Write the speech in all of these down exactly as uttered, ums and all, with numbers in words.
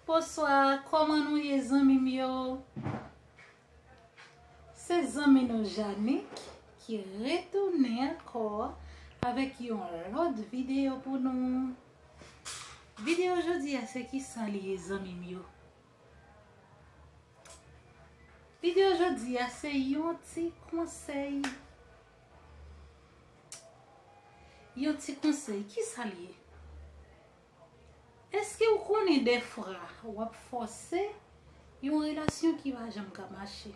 Bonswa, kòman nou ye zanmi m yo? Se zanmi nou Janik ki retounen ankò avèk yon lòt videyo pou nou. Videyo jodi a se kisa li ye zanmi m yo? Videyo jodi a se yon ti konsèy. Yon ti konsèy, kisa l ye? Èske w konnen dèfwa w ap fòse yon relasyon ki pa janm ka mache?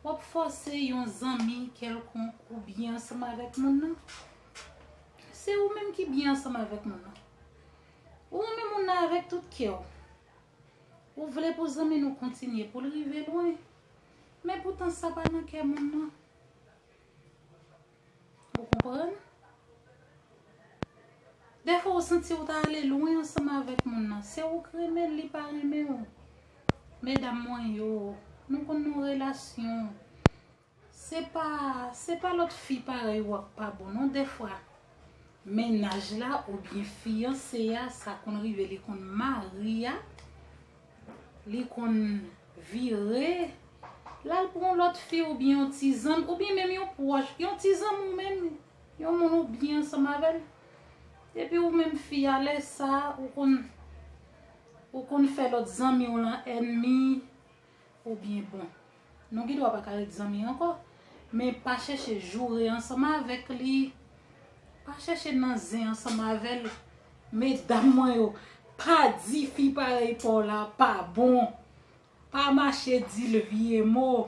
W ap fòse yon zanmi kèlkonk ou byen ansanm avèk moun nan? Se ou menm ki byen ansanm avèk moun nan. Ou renmen moun nan avèk tout kè w. Ou vle pou zanmi nou kontinye, pou l rive lwen. Men poutan sa pa nan kè moun nan. Ou konprann? Dèfwa ou santi ou ta ale lwen ansanm avèk moun nan. Se ou k renmen l, li pa renmen w. Medam mwen yo, nou konn nan relasyon. Se pa, se pa lòt fi parèy ou a k pa bon non. Dèfwa, mennaj la oubyen fiyanse a, sa konn rive li konn mari a, li konn vire, l al pran yon lòt fi oubyen yon ti zanmi, oubyen menm yon pwòch, yon ti zanmi w menm, yon moun ou byen ansanm avè l. Epi ou menm fi a, lè sa, ou konn, ou konn fè lòt zanmi w lan ènmi, oubyen bon, nou gen dwa pa ka ret zanmi ankò, men pa chèche joure ansanm avèk li. Pa chèche nan zen ansanm avè l. Medam mwen yo, pa di fi parèy pa w la pa bon. Pa mache di l vye mo.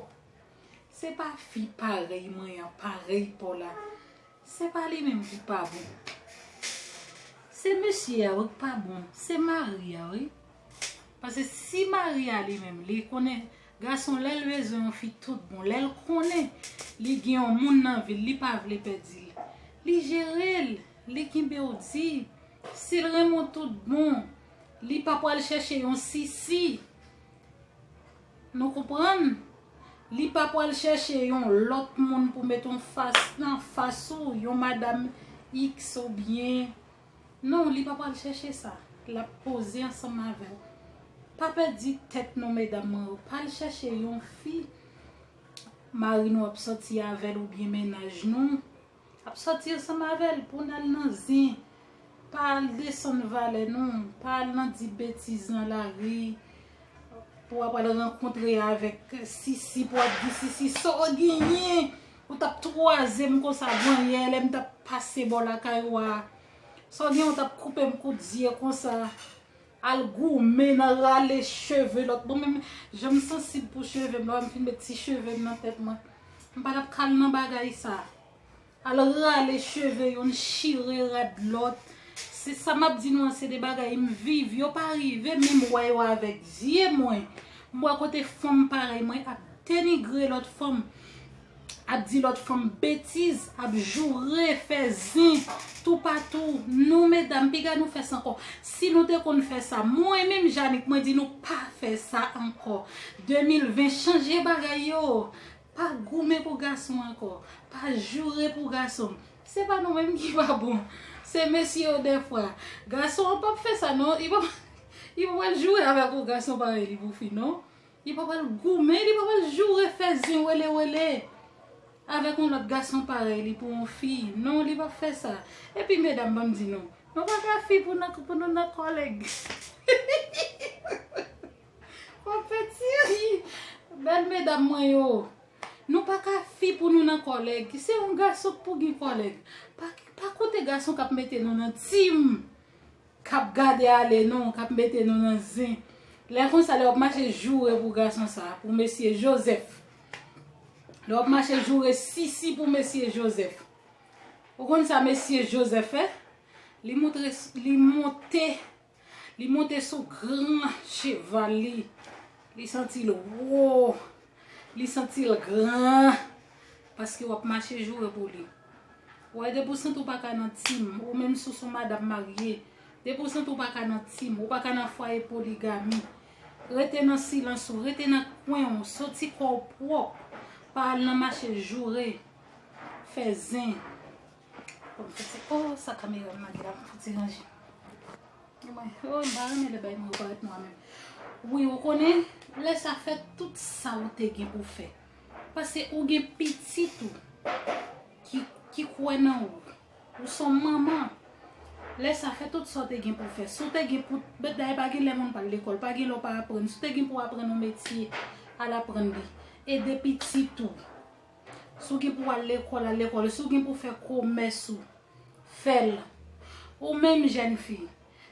Se pa fi parèy mwen an, parèy pa w la. Se pa li menm ki pa bon. Se mesye a wi k pa bon. Se mari a wi. Paske si mari a li menm, li konnen gason lè l bezwen yon fi tout bon, lè l konnen li gen yon moun nan vi l, li pa vle pèdi l. Li jere l, li kenbe w di, si l renmen w tout bon, li pa pral chèche yon sisi. Nou konprann? Li pa pral chèche yon lòt moun pou met yon fas nan fas ou, yon madam X oubyen. Non, li pa pral chèche sa. L ap poze ansanm avè w. Pa pèdi tèt nou, medam mwen yo. Pa al chèche yon fi mari nou ap sòti avè l oubyen mennaj nou ap sòti ansanm avè l pou n al nan zen. Pa al desann valè nou. Pa al nan di betiz nan lari. Pou w ap al rankontre avèk sisi, pou w ap di sisi, sa w genyen? Ou t ap twaze m konsa dèyè lè m t ap pase bò lakay ou a. Sa w genyen? Ou t ap koupe m kout zye konsa. Al goumen nan rale cheve lòt. Bon, menm jan m sansib pou cheve m, lè m fin met ti cheve m nan tèt mwen, m pa t ap kal nan bagay sa. Al rale cheve youn, chire rad lòt. Se sa m ap di nou an, se de bagay m viv. Yo pa rive, men m wè yo avèk zye mwen. M wè kote fanm parèy mwen ap denigre lòt fanm, ap di lòt fanm betiz, ap joure, fè zen toupatou. Nou, medam, piga nou fè sa ankò. Si nou te konn fè sa, mwen menm Janik, mwen di nou pa fè sa ankò. De mil ven, chanje bagay yo. Pa goumen pou gason ankò. Pa joure pou gason. Se pa nou menm ki pa bon. Se mesye yo dèfwa. Gason an p ap fè sa non. Li p ap, li p ap pral joure avèk yon gason parèy li pou fi non. Li p ap pral goumen, li p ap pral joure, fè zen wele wele avèk yon lòt gason parèy li pou yon fi. Non, li p ap fè sa. Epi medam, ban m di nou, nou pa ka fi pou nan, pou nou nan kòlèg. W ap fè ti ri. Bèl medam mwen yo. Nou pa ka fi pou nou nan kòlèg. Se yon gason k pou gen kòlèg. Pa, pa koute gason k ap mete nou nan tim, k ap gade ale nou, k ap mete nou nan zen. Lè konsa, lè w ap mache joure pou gason sa, pou mesye Jozèf. Lè w ap mache joure sisi pou mesye Jozèf. Ou konn sa mesye Jozèf fè? Li montre, li monte Li monte sou gran cheval li. Li santi l wo. Li santi l gran. Paske w ap mache joure pou li. Ou wè, depi w santi w pa ka nan tim, ou menm si w se yon madanm marye, depi w santi w pa ka nan tim, ou pa ka nan fwaye poligami, rete nan silans ou, rete nan kwen w, santi kò w pwòp, pa al nan mache joure, fè zen. Bon, m fouti, oh, sa kamera m lage la, m fouti ranje. Mwen, oh, m pa renmen lè bay mwen yo parèt nwa menm. Wi, ou konnen, lè sa fè tout sa ou te gen pou fè. Paske ou gen pitit ou ki, ki kwè nan ou. Ou se yon manman. Lè sa fè tout sa w te gen pou fè. Si w te gen pou, dayè pa gen lè moun pa al lekòl, pa gen lè w pa aprann. Si w te gen pou aprann yon metye, al aprann li. Ede pitit ou. Si w gen pou al lekòl, al lekòl. Si w gen pou fè komès ou, fè l. Ou menm jèn fi,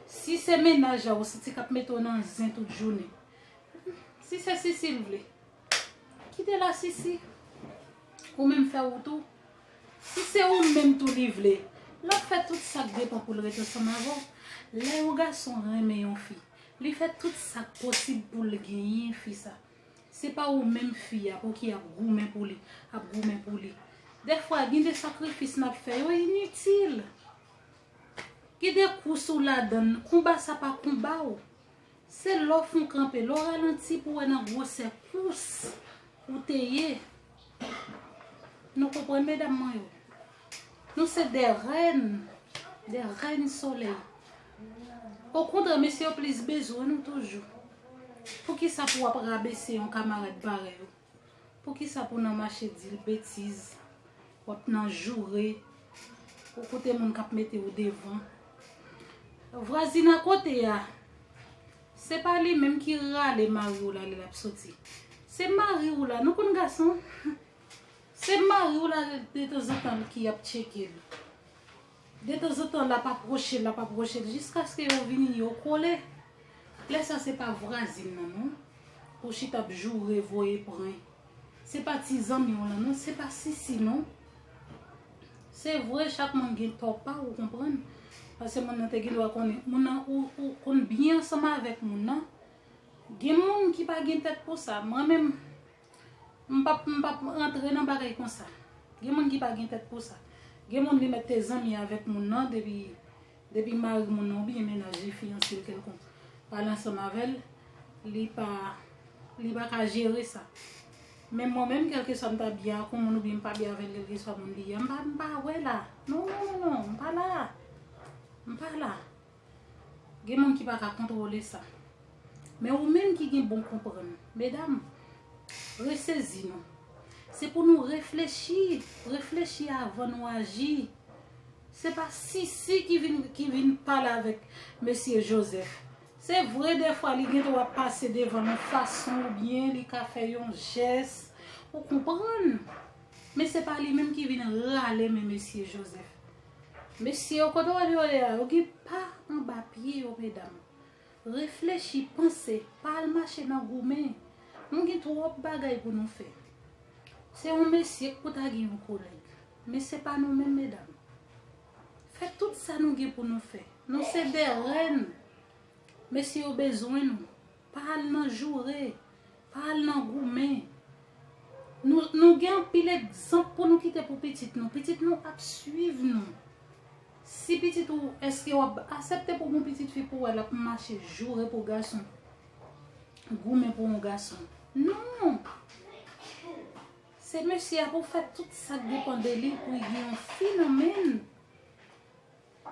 si se mennaj la ou santi k ap mete w nan zen tout jounen, si se Sisi l vle, kite l a Sisi. Ou menm fè wout ou. Si se ou menm tou li vle, l ap fè tout sa k depann pou l ret ansanm avè w. Lè yon gason renmen yon fi, li fè tout sa k posib pou l genyen fi sa. Se pa ou menm fi a pou ki ap goumen pou li, ap goumen pou li. Dèfwa, gen de sakrifis n ap fè, yo initil. Gen de kous ou ladann, konba sa pa konba w. Se lè w fon kanpe, lè w ralanti pou wè nan gwosè kous ou te ye. Nou konprann, medam mwen yo? Nou se de rèn, de rèn solèy. Okontrè, mesye yo plis bezwen nou toujou. Poukisa pou w ap rabese yon kamarad parèy ou? Poukisa pou w nan mache di l betiz? W ap nan joure. Ou koute moun k ap mete w devan. Vwazin akote a, se pa li menm ki rale mari w la lè l ap soti. Se mari w la, nou konn gason. Se mari w la detanzantan ki ap tcheke l. Detanzantan l ap apwoche l, l ap apwoche l, jiskaske yo vini, yo kole. Lè sa se pa vwazin nan non. Pou chita ap joure, voye pran. Se pa ti zanmi w lan non, se pa Sisi non. Se vre, chak moun gen tò pa, ou konprann. Paske moun nan te gen dwa konnen, moun nan ou, ou konn byen ansanm avèk moun nan. Gen moun ki pa gen tèt pou sa. Mwen menm, m p ap, m p ap rantre nan bagay konsa. Gen moun ki pa gen tèt pou sa. Gen moun li mèt te zanmi avèk moun nan depi, depi mari moun nan oubyen mennaj li, fiyanse l kèlkonk, pale ansanm avè l, li pa, li pa ka jere sa. Men mwen menm, kèlkeswa m ta byen ak yon moun oubyen m pa byen avè l, kèlkeswa moun li ye, m pa, m pa wè la. Non, non, non, non, m pa la. M pa la. Gen moun ki pa ka kontwole sa. Men ou menm ki gen bon konprann, medam, resezi nou. Se pou nou reflechi, reflechi avan nou aji. Se pa Sisi ki vin, ki vin pale avèk mesye Joseph. Se vre, dèfwa, li gen dwa pase devan nan fason oubyen li ka fè yon jès. Ou konprann? Men se pa li menm ki vin rale men mesye Joseph. Mesye yo, kote w wè yo ye a, yo gen pa anba pye yo, medam. Reflechi, panse, pa al mache nan goumen. Nou gen twòp bagay pou nou fè. Se yon mesye k pou ta gen yon kolèg, men se pa nou menm, medam. Fè tout sa nou gen pou nou fè. Nou se de rèn. Mesye yo bezwen nou. Pa al nan joure. Pa al nan goumen. Nou, nou gen anpil egzanp pou nou kite pou pitit nou. Pitit nou ap swiv nou. Si pitit ou, èske w ap aksepte pou yon pitit fi pou wè l ap mache joure pou gason, goumen pou yon gason? Non! Se mesye a pou fè tout sa k depann de li pou l gen yon fi nan men l.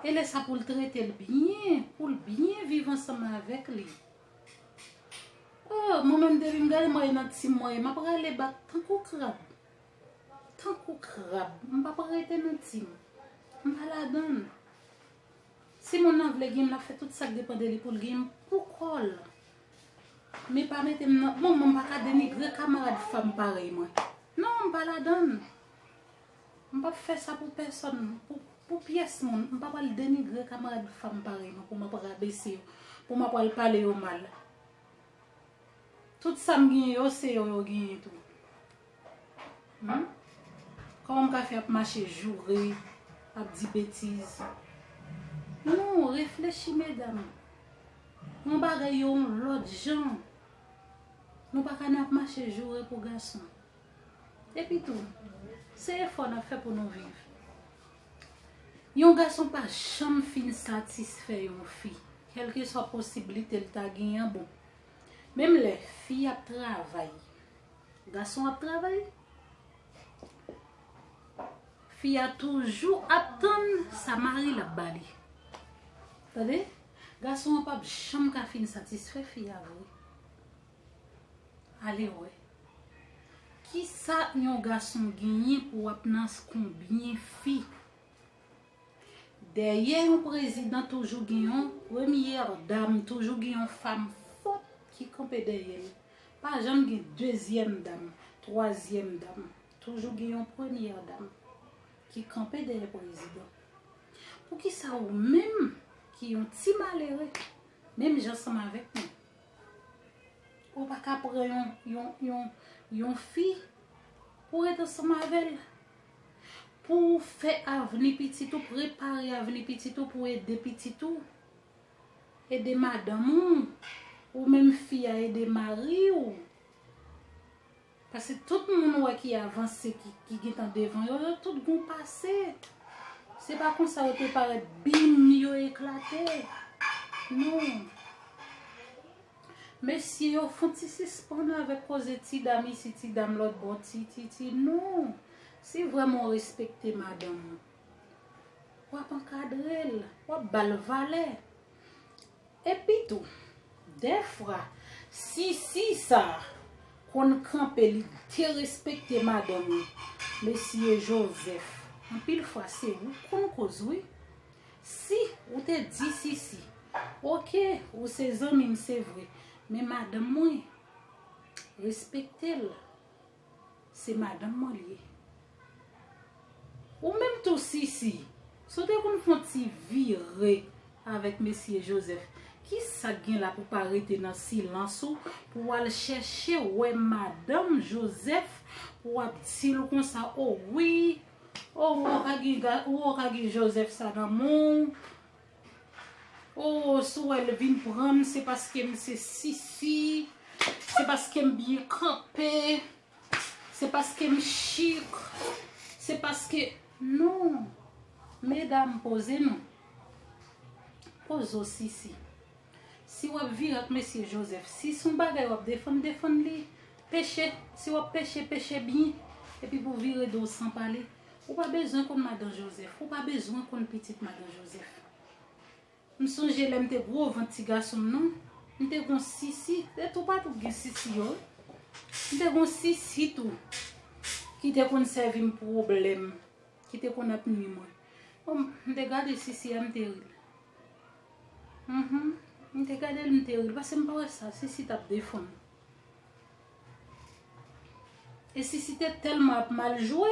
E lè sa pou l trete l byen, pou l byen viv ansanm avèk li. Oh, mwen menm depi m gade mwen nan tim mwen, m ap rale bak tankou krab. Tankou krab. M p ap rete nan tim. M pa ladan l. Si moun nan vle gen m, l ap fè tout sa k depann de li pou l gen m pou kò l. Men pa mete m nan, bon, mwen m pa ka denigre kamarad fanm parèy mwen. Non, m pa ladan l. M p ap fè sa pou pèsòn, pou, pou pyès moun. M pa pral denigre kamarad fanm parèy mwen pou m ap rabese yo, pou m ap pral pale yo mal. Tout sa m genyen yo, se yo yo genyen tou. Hmm? Kòman m ka fè ap mache joure, ap di betiz? Non, reflechi, medam. Yon bagay yo yon lòt jan. Nou pa ka nan ap mache joure pou gason. Epi tou, se efò n ap fè pou nou viv. Yon gason pa janm fin satisfè yon fi, kèlkeswa posiblite l ta genyen an, bon. Menm lè fi ap travay, gason ap travay, fi a toujou ap tann sa mari l ap ba li. Tande? Gason an p ap janm ka fin satisfè fi a vre. Ale wè. Kisa yon gason genyen pou w ap nan konbyen fi? Dèyè yon prezidan toujou gen yon premyè dam, toujou gen yon fanm fòt ki kanpe dèyè l. Pa janm gen dezyèm dam, twazyèm dam. Toujou gen yon premyè dam ki kanpe dèyè prezidan. Poukisa ou menm ki yon ti malere, menm jan ansanm avèk mwen, ou pa ka pran yon, yon, yon, yon fi pou ret ansanm avè l, pou w fè avni pitit ou, prepare avni pitit ou, pou w ede pitit ou, ede madanm ou, ou menm fi a ede mari w? Paske tout moun ou wè ki avanse, ki, ki gentan devan yo, yo tout gon pase. Se pa konsa yo te parèt, bim, yo eklate. Non. Mesye yo, fon ti sispann avèk koze ti dam isi, ti dam lòt bò, ti, ti, ti. Non. Si vrèman w respekte madanm ou, w ap ankadre l, w ap ba l valè. Epi tou, dèfwa, Sisi sa konn kanpe, li te respekte madanm li, mesye Joseph. Anpil fwa, se ou k konn koz, wi. Si ou te di Sisi, oke, ou se zanmi m, se vre, men madanm mwen, respekte l. Se madanm mwen li ye. Ou menm tou, Sisi, si w te konn fè yon ti vire avèk mesye Joseph, ki sa k gen la pou pa rete nan silans ou, pou w al chèche wè madanm Joseph, pou w ap di l konsa, o wi, o, ou ka gen ga-, ou ka gen Joseph sa nan men w, o, si w wè l vin pran m, se paske m se Sisi, se paske m byen kanpe. Se paske m chik. Se paske, non. Medam, poze nou. Poze w, Sisi. Si w ap vire ak mesye Joseph, si se yon bagay w ap defann, defann li. Peche, si w ap peche, peche byen. Epi pou vire do w san pale. Ou pa bezwen konn madan Joseph. Ou pa bezwen konn pitit madan Joseph. M sonje lè m te gwo vant ti gason m nan, m te gon Sisi, se toupatou gen Sisi yo, wi. M te gon Sisi tou, ki te konn sèvi m pwoblèm, ki te konn ap nwi mwen. Bon, m te gade Sisi a, m te ri l. Mhm. M te gade l, m te ri l, paske m pa wè sa Sisi t ap defann. E Sisi te tèlman ap mal jwe,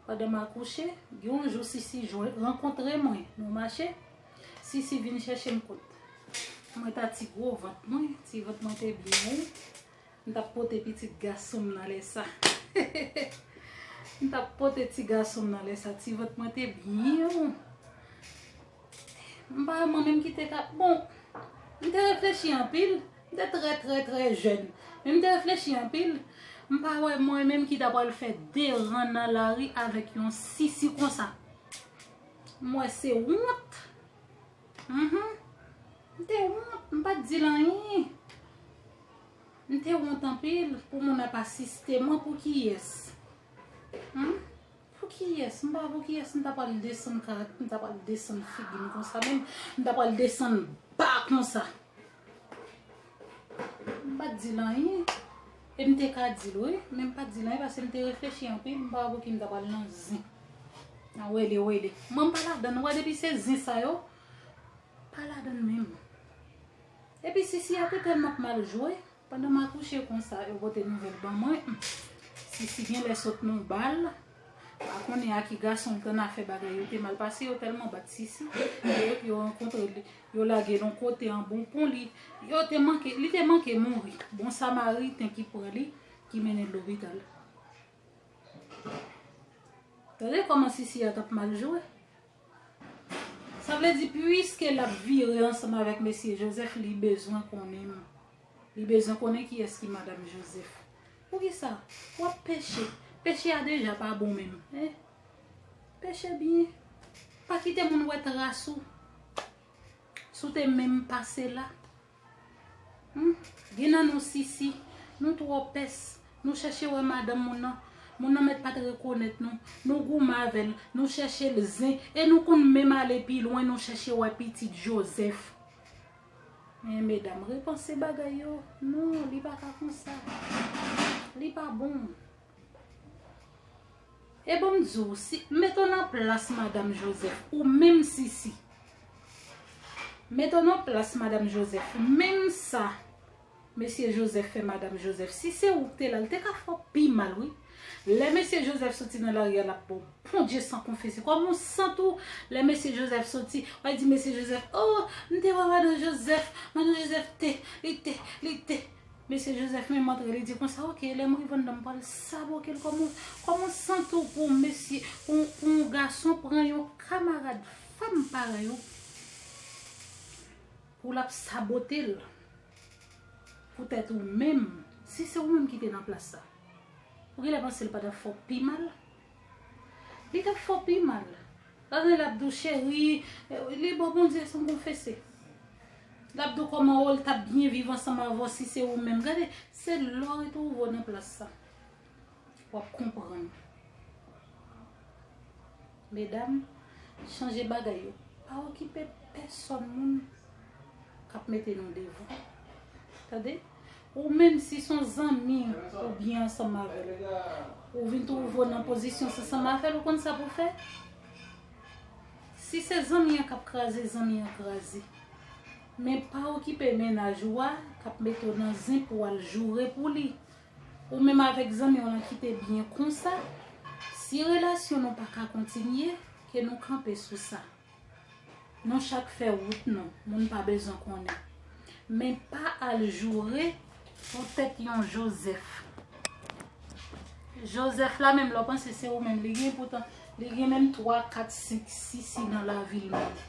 pandan m akouche, gen yon jou Sisi jwe, rankontre mwen, nou mache. Sisi vin chèche m kot mwen ta ti gwo vant mwen, ti vant mwen te byen wo. M t ap pote pitit gason m nan lè sa. M t ap pote ti gason m nan lè sa, ti vant mwen te byen wo. M pa wè mwen menm ki te ka, bon, m te reflechi anpil, m te trè, trè, trè jèn. Men m te reflechi anpil, m pa wè mwen menm ki ta pral fè de ran nan lari avèk yon Sisi konsa. M wè se wont. Mhm. M te wont, m pa t di l anyen. M te wont anpil pou moun ap asiste mwen pou kiyès. Hmm? Pou kiyès? M pa pou kiyès m ta pral desann karak-, m ta pral desann figi m konsa menm, m ta pral desann ba konsa. M pa t di l anyen. E m te ka di l, wi, men m pa t di l anyen paske m te reflechi anpil, m pa wè pou ki m ta pral nan zen. Nan wele wele. Mwen m pa ladann, ou wè depi se zen sa yo, pa ladann menm. Epi Sisi a te tèlman ap mal jwe. Pandan m akouche konsa, yo pote nouvèl ban mwen. Sisi gen lè sot nan bal. Pa konnen a ki gason l t annafè bagay yo te mal pase, yo tèlman bat Sisi. Yo, yo rankontre li, yo lage l yon kote an bon pon, li, yo te manke, li te manke mouri. Bon Samariten ki pran li, ki mennen l lopital. Tande kòman Sisi a t ap mal jwe. Sa vle di, piske l ap vire ansanm avèk mesye Joseph, li bezwen konnen m. Li bezwen konnen kiyès ki madanm Joseph. Poukisa? W ap peche. Peche a deja pa bon menm. Eh? Peche byen. Pa kite moun wè tras ou. Si w te menm pase la. Hmm? Gen nan nou Sisi, nou twò pès, nou chèche wè madanm moun nan, Moun nan mèt pa t rekonèt nou. Nou goumen avè l, nou chèche l zen, e nou konn menm ale pi lwen, nou chèche wè pitit Jozèf. Men medam, repanse bagay yo. Non, li pa ka konsa. Li pa bon. E bon, m di w, si, mete w nan plas madanm Jozèf, ou menm Sisi. Mete w nan plas madanm Jozèf, menm sa mesye Jozèf fè madanm Jozèf. Si se ou k te la, l te ka fè w pi mal, wi. Lè mesye Jozèf soti nan lari a, l ap ba w Bondye san konfese. Kòm ou santi w, lè mesye Jozèf soti, w a di mesye Jozèf, "Oh, m te wè madanm Jozèf, madanm Jozèf te, li te, li te." Mesye Jozèf menm antre, li di konsa, "Ok, lè m rive anndan, m pral saboke l." Kòm ou, kòm ou santi w pou mesye, pou, pou yon gason pran yon kamarad fanm parèy ou, pou l ap sabote l. Poutèt ou menm, si se ou menm ki te nan plas sa, ou genlè panse l pa t ap fè w pi mal? Li t ap fè w pi mal. Gade, l ap di w, "Cheri, eh, li ba w Bondye san konfese." L ap di w kòman ou l t ap byen viv ansanm avè w si se ou menm. Gade, se lè w retwouve w nan plas sa, w ap konprann. Medam, chanje bagay yo. Pa okipe pèsòn moun k ap mete nou devan. Tande? Ou menm si se yon zanmi ou byen ansanm avè l, ou vin twouve w nan pozisyon sa ansanm avè l, ou konn sa pou w fè? Si se zanmi an k ap kraze, zanmi an kraze. Men pa okipe mennaj ou a k ap mete w nan zen pou w al joure pou li. Ou menm avèk zanmi w lan ki te byen konsa, si relasyon nou pa ka kontinye, ke nou kanpe sou sa. Nou chak fè wout nou, moun pa bezwen konnen. Men pa al joure poutèt yon Jozèf. Jozèf la menm, lè w panse se ou menm li gen, poutan li gen menm twa, kat, senk Sisi nan lavi l menm.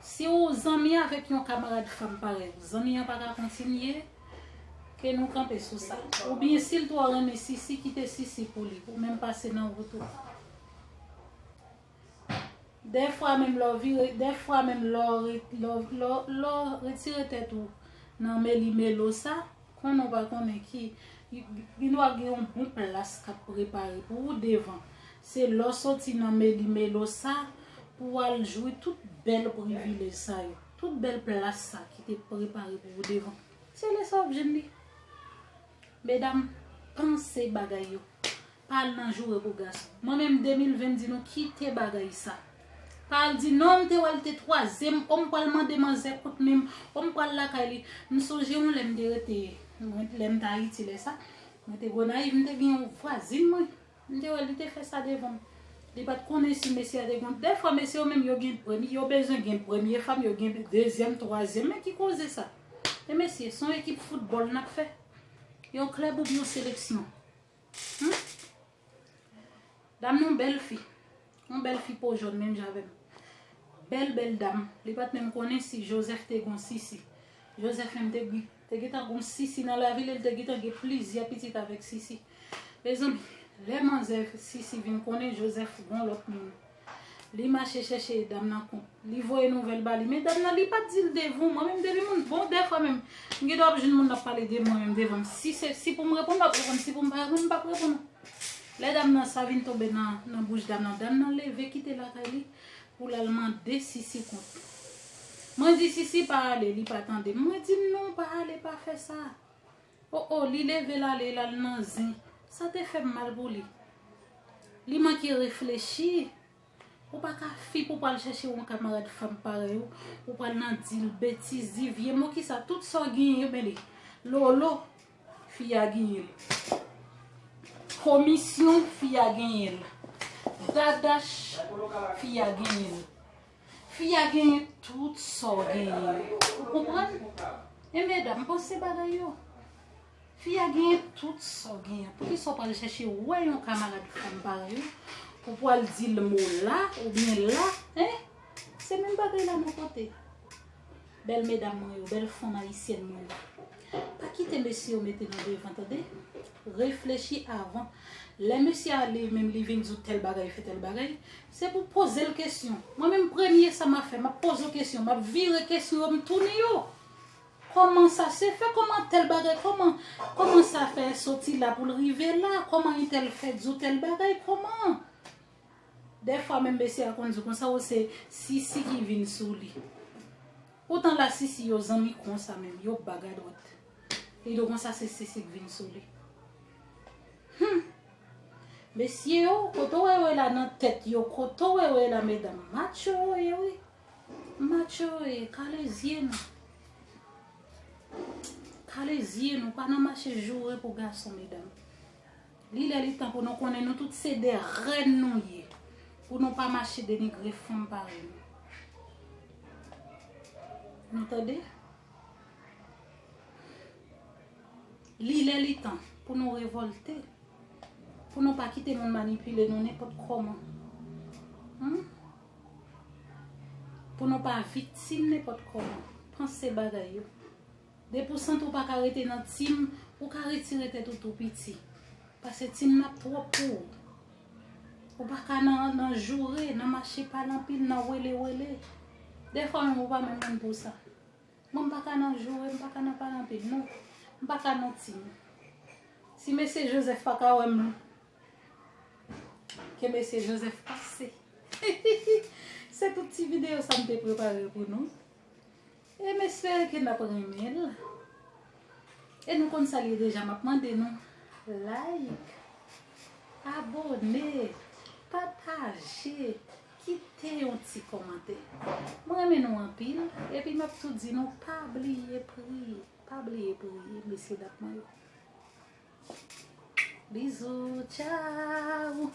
Si ou zanmi avèk yon kamarad fanm parèy ou, zanmi an pa ka kontinye, ke nou kanpe sou sa. Oubyen si l twò renmen Sisi, kite Sisi pou li, ou menm pase nan wout ou. Dèfwa menm lè w vire, dèfwa menm lè w re-, lè w, lè w, lè w retire tèt ou nan meli melo sa, konnen w pa konnen ki, gen dwa gen yon bon plas k ap prepare pou ou devan. Se lè w soti nan meli melo sa pou w al jwi tout bèl privilèj sa yo, tout bèl plas sa ki te prepare pou ou devan. Se lè sa w ap jwenn li. Medam, panse bagay yo. Pa al nan joure pou gason. Mwen menm de mil ven di nou kite bagay sa. Pa al di non, m te wè l te twazyèm, o m pral mande manzè kout men m, o m pral lakay li. M sonje yon lè m te rete, mwen, lè m t Ayiti lè sa, mwen te Gonayiv, m te gen yon vwazin mwen. M te wè l, li te fè sa devan m. Li pa t konnen si mesye a te gon. Dèfwa mesye yo menm yo gen premye, yo bezwen gen premye fanm, yo gen dezyèm, twazyèm. Men ki koze sa? E mesye, se yon ekip foutbòl n ap fè. Yon klèb oubyen yon seleksyon. Hmm? Dam nan bèl fi. Yon bèl fi po jòn menm jan avè m. Bèl, bèl dam. Li pa t menm konnen si Jozèf te gon Sisi. Jozèf menm te, te gentan gon Sisi nan lavi l, e l te gentan gen plizyè pitit avèk Sisi. Mezanmi, lè manzè Sisi vin konnen Jozèf gon lòt moun, li mache chèche dam nan kont. Li voye nouvèl ba li. Men dam nan, li pa t di l devan w. Mwen menm, depi moun, bon, dèfwa menm, m gen dwa ap jwenn moun ap pale de mwen menm devan m. Si se, si pou m reponn, m ap reponn. Si pou m pa reponn, m p ap reponn. Lè dam nan, sa vin tonbe nan, nan bouch dam nan, dam nan leve kite lakay li pou l al mande Sisi kont. Mwen di, "Sisi, pa ale," li pa tande m. Mwen di, "Non, pa ale, pa fè sa." O, o, li leve l ale, l al nan zen. Sa te fè m mal pou li. Li manke reflechi. Ou pa ka fi pou pral chèche yon kamarad fanm parèy ou, ou pral nan di l betiz, di vye mo, kisa, tout sa w genyen yo, men li. Lolo, fi a genyen l. Komisyon, fi a genyen l. Dadach, fi a genyen l. Fi a genyen tout sa w genyen yo. Ou konprann? E medam, panse bagay yo. Fi a genyen tout sa w genyen. Poukisa w pral chèche wè yon kamarad fanm parèy ou pou pral di l mo la oubyen la, en? Se menm bagay la nou pote. Bèl medam mwen yo, bèl fanm ayisyèn mwen yo. Pa kite mesye yo mete nou devan, tande. Reflechi avan. Lè mesye a li menm li vin di w tèl bagay, fè tèl bagay, se pou poze l kesyon. Mwen menm premye sa m ap fè, m ap poze w kesyon, m ap vire kesyon yo, m tounen yo. Kòman sa se fè? Kòman tèl bagay? Kòman, kòman sa fè soti la pou l rive la? Kòman entèl fè di w tèl bagay? Kòman? Dèfwa menm mesye a konn di w konsa, o se Sisi ki vin sou li. Poutan la Sisi yo zanmi konsa menm, yo bagadwèt. Li di w konsa se Sisi k vin sou li. Hum! Mesye yo, kote w wè yo ye la nan tèt yo, kote w wè yo ye la medam, macho yo ye wi. Macho yo ye, kale zye nou. Kale zye nou, pa nan mache joure pou gason medam. Li lè li tan pou nou konnen nou tout se de rèn nou ye. Pou nou pa mache denigre fanm parèy nou. Nou tande? Li lè li tan pou nou revòlte. Pou nou pa kite moun manipile nou nenpòt kòman. Hum? Pou nou pa viktim nenpòt kòman. Panse bagay yo. Depi w santi w pa ka rete nan tim, ou ka retire tèt ou tou piti. Paske tim nan ap twòp pou ou. Ou pa ka nan, nan joure, nan mache pale anpil, nan wele wele. Dèfwa menm ou pa menm moun pou sa. Mwen m pa ka nan joure, m pa ka nan pale anpil, non. M pa ka nan tim. Si mesye Joseph pa ka wè m, ke mesye Joseph pase. Se tout ti videyo sa m te prepare pou nou. E m espere ke n ap renmen l. E nou konn sa l ye deja, m ap mande nou like, abòne, pataje, kite yon ti kòmantè. Mwen renmen nou anpil, epi m ap tou di nou pa bliye priye, pa bliye priye, mesye dam mwen yo. Bizou, tchaw!